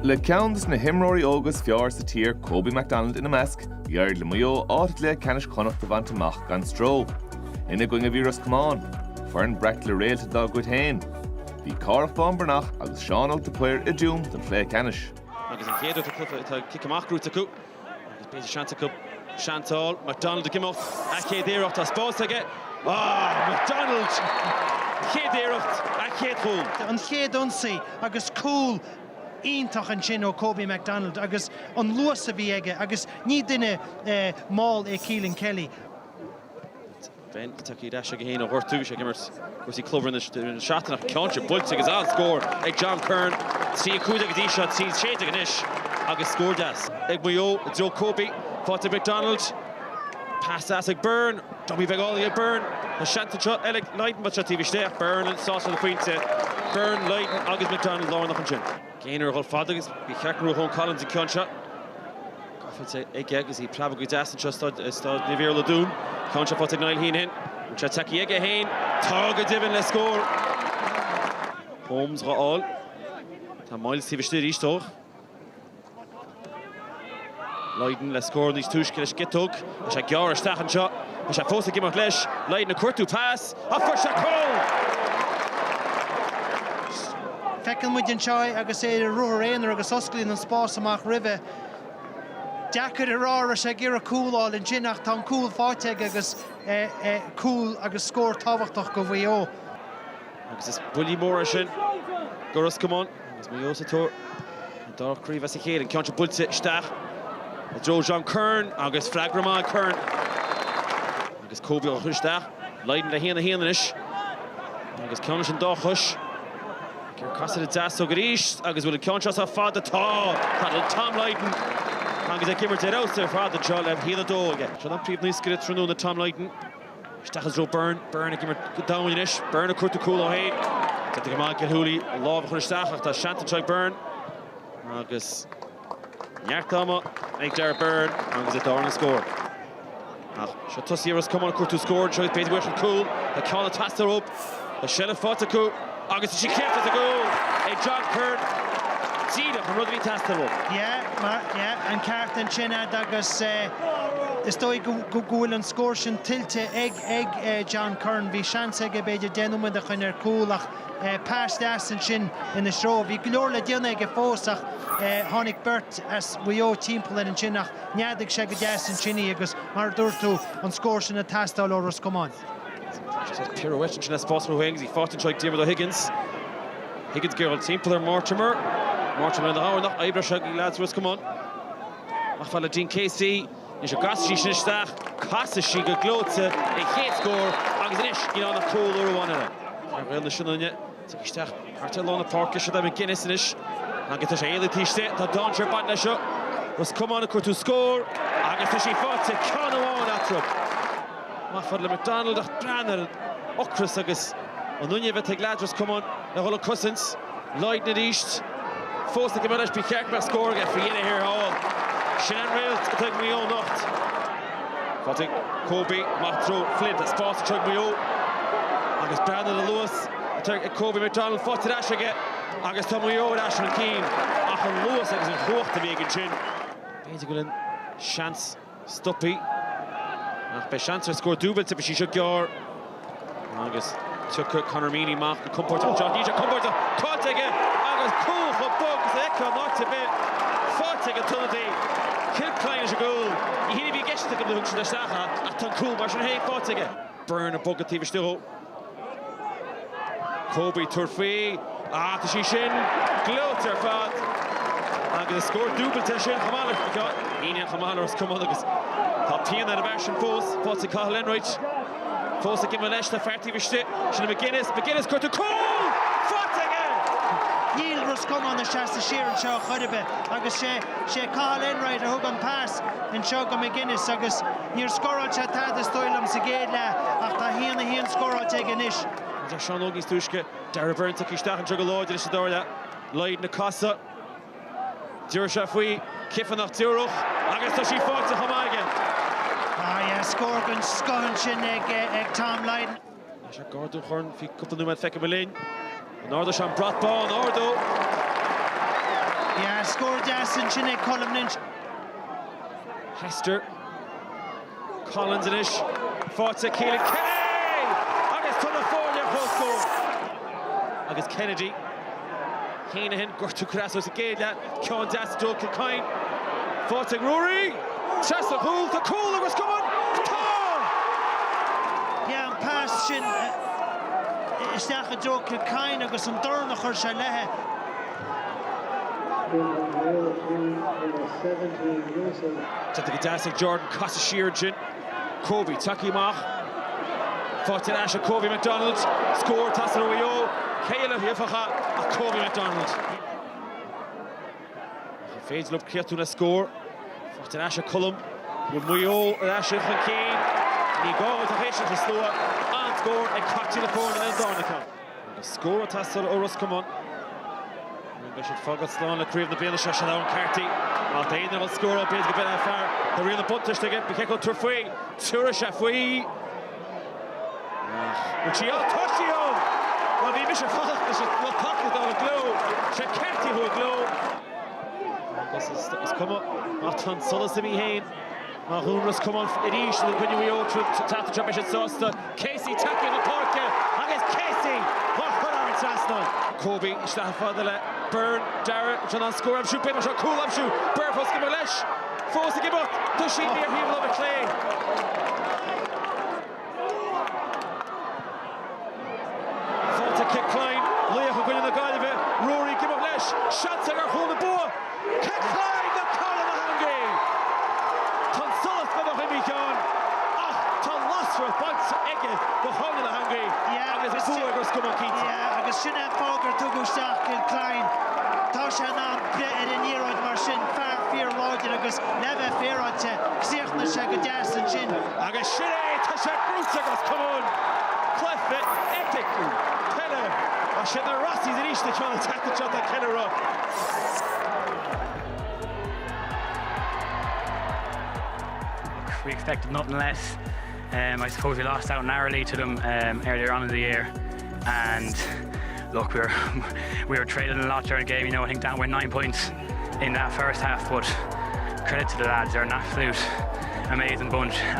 Le ceann de na himreoirí óga is fearr sa tír, Kobe McDonald ina measc, d'éirigh le Maigh Eo áit i gcluiche ceannais Chonnacht a bhaint amach gan stró. Ina gcoinne bhí Ros Comáin, foireann breac le réalta dá gcuid féin. Bhí Cárthach Bán Breathnach agus Seán Óg de Paor i dTuaim don chluiche ceannais. Agus an chéad rud atá cic amach gnóite acu agus b'fhéidir seans acu seans a fháil. McDonald ag imeacht, a chéad iarracht, tá spás aige. Ah! McDonald! Chéad iarracht, a chéad chúl. An chéad ionsaí agus cúl iontach ansin ó Kobe McDonald agus an luas a bhí aige agus ní duine mall é Keelan Kelly. Ben tagtha ar ais aige féin ó ghortú, bhí sé ag imirt cúrsaí club roimh an seachtain ach ceann seo buailte agus an-scór ag John Curran. 3-15 go dtí seo, 3-16 anois agus scór deas ag Maigh Eo i dtreo Kobe. Faighte ag McDonald. Pas deas ag Byrne. Dummy beag álainn ag Byrne. Tá seans anseo eile ag Lydon but seo taobh istigh ach Byrne sásta le pointe. Byrne, Lydon agus McDonald lárnach ansin. Gaynor ag dul fada agus ba cheart go mbuafadh Eoin Collins an ceann seo. Faighte aige agus í ag preabadh go deas anseo Staid Naomh Iarlaith Dún. Ceann seo faighte ag Niall Heneghan. Bhfuil sé tagtha aige féin. Tá go deimhin le scór. Holmes dhá fháil. Tá Myles taobh istigh arís dóibh. Lydon le scór níos túisce leis an gciotóg. Tá sé gearr isteach anseo. Tá sé fós ag imeacht leis. Lydon ag cuartú pas. Ach fuair sé cúl! Feiceann muid anseo é agus é ar a ruathar aonair agus osclaíonn an spás amach roimhe. Deacair a rá an raibh sé ag iarraidh cúl a fháil ansin ach tá an cúl faighte aige agus cúl agus scór tábhachtach do Mhaigh Eo. Agus is buille mór é sin do Ros Comáin agus Maigh Eo sa tóir an dara craobh as a chéile. An ceann seo buailte isteach i dtreo John Curran agus freagra maith ag Curran. Agus Kobe á chur isteach. Lydon le 1-1 anois. Agus ceann leis an dá chois. Ag casadh ar an deasóg arís agus bhfuil an ceann seo sách fada? Tá! Tá Tom Lydon agus ag imirt ar fheabhas ar fad anseo le 1-2 aige. Seo an príomhnaoscaire tráthnóna Tom Lydon. Isteach i dtreo Byrne. Byrne ag imirt go domhain anois. Byrne ag cuartú cúl ó féin. Déanta go maith ag Gilhooly lámh a chur isteach ach tá seans anseo ag Byrne agus neart ama ag Darragh Byrne agus a darna scór. Ach seo tosaithe Ros Comáin ag cuartú scór anseo agus b'fhéidir go bhfuil siad cúl. Tá ceann ag teastáil uathu. Tá seilbh faighte acu agus tá sí críochnaithe sa gcúl ag John Curran. Díreach an rud a bhí ag teastáil uathu. Yeah, mar, yeah, an ceart ansin a'd agus is dóigh go, go, go bhfuil an scór sin tuillte ag, ag John Curran. Bhí seans aige b'fhéidir 10 nóiméad ó shin ar cúl ach pas deas ansin ina threo. Bhí go leor le déanamh aige fós ach tháinig beirt as Mhaigh Eo timpeall air ansin ach Neadaigh sé go deas ansin í agus, mar a dúirt tú, an scór sin ag teastáil ó Ros Comáin. Pirouette ansin le spás amuigh féin agus í faighte anseo ag Diarmuid O'Higgins. Higgins ag iarraidh dul timpeall ar Mortimer. Mortimer ina ghabhar nach oibreoidh sé ag leaids Ros Comáin. Amach fada le Dean Casey. Anois an gcasfaidh sí sin isteach? Casfaidh sí go gleoite a chéad scór agus anois níl ann ach cúl uair amháin eile. Ar Ghaeil na Sionainne. Tagtha isteach thart ar lár na páirce seo é McGuinness anois agus tá sé éalaithe taobh istigh. Tá dainséar ag baint leis seo. Ros Comáin ag cuartú scór agus tá sí faighte, ceann amháin eatarthu. Amach fada le McDonald ach breathnaigh ar an ocras agus an fhuinneamh atá ag leaids Ros Comáin le dhul ag cosaint. Lydon arís. Fós ag imirt leis, ba cheart go mbeadh scór aige faoi dheireadh thiar thall. Sin an réalt atá ag Maigh Eo anocht. Faighte ag Kobe amach i dtreo Flynn. Tá spás anseo ag Maigh Eo agus breathnaigh ar an luas atá ag Kobe McDonald faighte ar ais aige agus tá Maigh Eo ar ais chun cinn ach an luas agus an chumhacht a bhí aige ansin. B'fhéidir go bhfuil an seans stoptha ach beidh seans ar scór dúbailte, beidh sí seo gearr agus tiocfaidh Conor Meany amach go compordach anseo. Níl sé compordach, caillte aige agus cúl chomh bog is a fheicfeá in áit ar bith. Faighte ag an t-ionadaí. Kilcline leis an gcúl. Ní hin a bhí i gceist acu nuair a thug siad isteach é ach tá an cúl mar sin féin faighte aige. Byrne ag bogadh taobh istigh dhó. Kobe tabhair faoi. Ah, tá sí sin gleoite ar fad. Agus is scór dúbailte é sin chomh maith le Heneghan chomh maith le Ros Comáin agus tá pian ar an bhfear sin fós. Faighte ag Cathal Enright. Fós ag imeacht leis, tá fear taobh istigh. Sin é McGuinness. McGuinness cuartú cúl! Faighte aige! Níl Ros Comáin ag seasamh siar anseo chor ar bith agus sé sé Cathal Enright a thug an pas anseo go McGuinness agus Níor scóráil sé tada is dóigh liom sa gcéad leath ach tá 1-1 scóráilte aige anois. Deir Seán Óg níos túisce, Darragh Byrne tagtha isteach anseo go láidir sa dara leath. Lydon ag casadh. Tabharfaidh sé faoi. Cífeá nach dtabharfadh agus tá sí faighte chomh maith aige. Ah yeah, scór den scoth ansin ag Tom Lydon. Tá sé gar don chorn faoi cúpla nóiméad feicfidh muid linn. An ardóidh sé an brat bán? Ardóidh. Yeah, scór deas ansin ag Colm Lynch. Hester. Collins anois. Faighte Keelan Kennedy! Agus tá na foirne ar comhscór. Agus Kennedy. Heneghan, gortú curtha sa gcéad leath. Ceann deas i dtreo Kilcoyne. Faighte ag Ruairí! Trasna an chúil, tá cúl ag Ros Comáin! Tá! Yeah, an pas sin isteach i dtreo Kilcoyne agus an dorn a chuir sé léi. Déanta go deas ag Jordan, casadh siar ansin. Kobe tagtha amach. Faighte ar ais ag Kobe McDonald. Scór ag teastáil ó Mhaigh Eo. Cé eile a thiocfadh ach Kobe McDonald. Ach an féidir leo críochnú le scór? Faighte ar ais ag Colm. Bhfuil Maigh Eo ar ais chun cinn? Ní gá duit ach éisteacht leis an slua. An-scór ag captaen na foirne lena dtarna ceann. Agus scór ag teastáil ó Ros Comáin. An mbeidh siad ag fágáil slán le craobh na bliana seo? Sin Aaron Carty. Má tá aon duine a scóráil, b'fhéidir go b'in é an fear. Tá riail na buntáiste aige. Ba cheart dó tabhairt faoi. Tabharfaidh sé faoi. Ach bhfuil sí ann? Tá sí ann! Bhuel, bhí mise fanacht leis an lucht tacaíochta a ghleo. Sé Carty a thug gleo. Agus is cuma má tá an solas imithe féin. Má dhún Ros Comáin arís i gcoinne Mhaigh Eo an tseachtain seo beidh siad sásta. Casey tagtha chun páirce agus Casey á chur thar an trasnán. Kobe isteach fada le Byrne, Darragh ansin an scór a aimsiú, b'fhéidir seo cúl a aimsiú, Byrne fós ag imeacht leis, fós ag imeacht, tá sí ar thaobh láimhe clé. Faighte Kilcoyne, laoch i gcoinne na Gaillimhe, Ruairí ag imeacht leis, seans aige ar chúl na bua! Kilcoyne do Colm na heangaí! Tá an solas beagnach imithe ann ach tá lasrach bainte aige do Chonall na heangaí agus bua ag Ros Comáin cinnte. Yeah, agus sin é an fáth gur tugadh isteach Kilcoyne. Tá sé in ann breith ar an liathróid mar sin, fear fíorláidir agus le bheith féaráilte, chríochnaigh sé go deas ansin. Agus sin é, tá sé buaite ag Ros Comáin! Cluiche eiticiúil peile! Ach siad na Rossies arís na ceann an tseachtain seo atá ag ceiliúradh. We expected nothing less. Um, I suppose we lost out narrowly to them um, earlier on in the year and look we were we were trailing a lot during the game you know I think down went nine points in that first half but credit to the lads they're an absolute amazing bunch and.